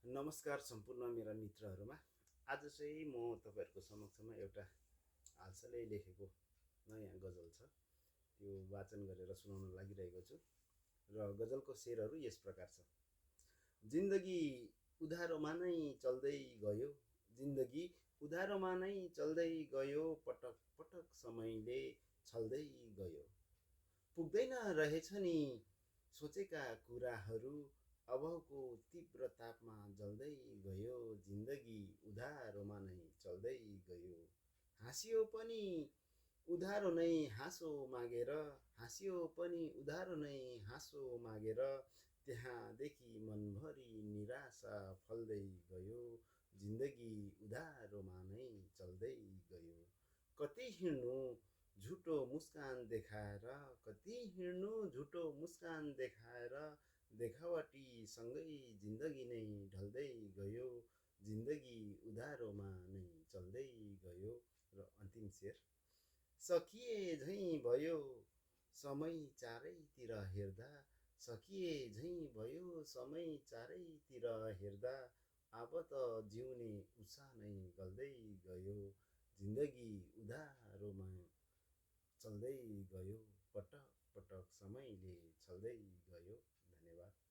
नमस्कार सम्पूर्ण मेरा मित्रहरूमा। आज चाहिँ म तपाईँहरूको समक्षमा एउटा हालसालै लेखेको नयाँ गजल छ, त्यो वाचन गरेर सुनाउन लागिरहेको छु। र गजलको शेरहरू यस प्रकार छ। जिन्दगी उधारोमा नै चल्दै गयो, जिन्दगी उधारोमा नै चल्दै गयो, पटक पटक समयले छल्दै गयो। पुग्दैन रहेछ नि सोचेका कुराहरू, अभावको तीव्र तापमा जल्दै गयो। जिन्दगी उधारोमा नै चल्दै गयो। हाँसियो पनि उधारो नै हाँसो मागेर, हाँसियो पनि उधारो नै हाँसो मागेर, त्यहाँदेखि मनभरि निराशा फल्दै गयो। जिन्दगी उधारोमा नै चल्दै गयो। कति हिँड्नु झुटो मुस्कान देखाएर, कति हिँड्नु झुटो मुस्कान देखाएर, देखावटीसँगै जिन्दगी नै ढल्दै गयो। जिन्दगी उधारोमा नै चल्दै गयो। र अन्तिम शेर, सकिए झैँ भयो समय चारैतिर हेर्दा, सकिए झैँ भयो समय चारैतिर हेर्दा, अब त जिउने उत्साह नै गल्दै गयो। जिन्दगी उधारोमा चल्दै गयो, पटक पटक समयले छल्दै गयो। धन्यवाद।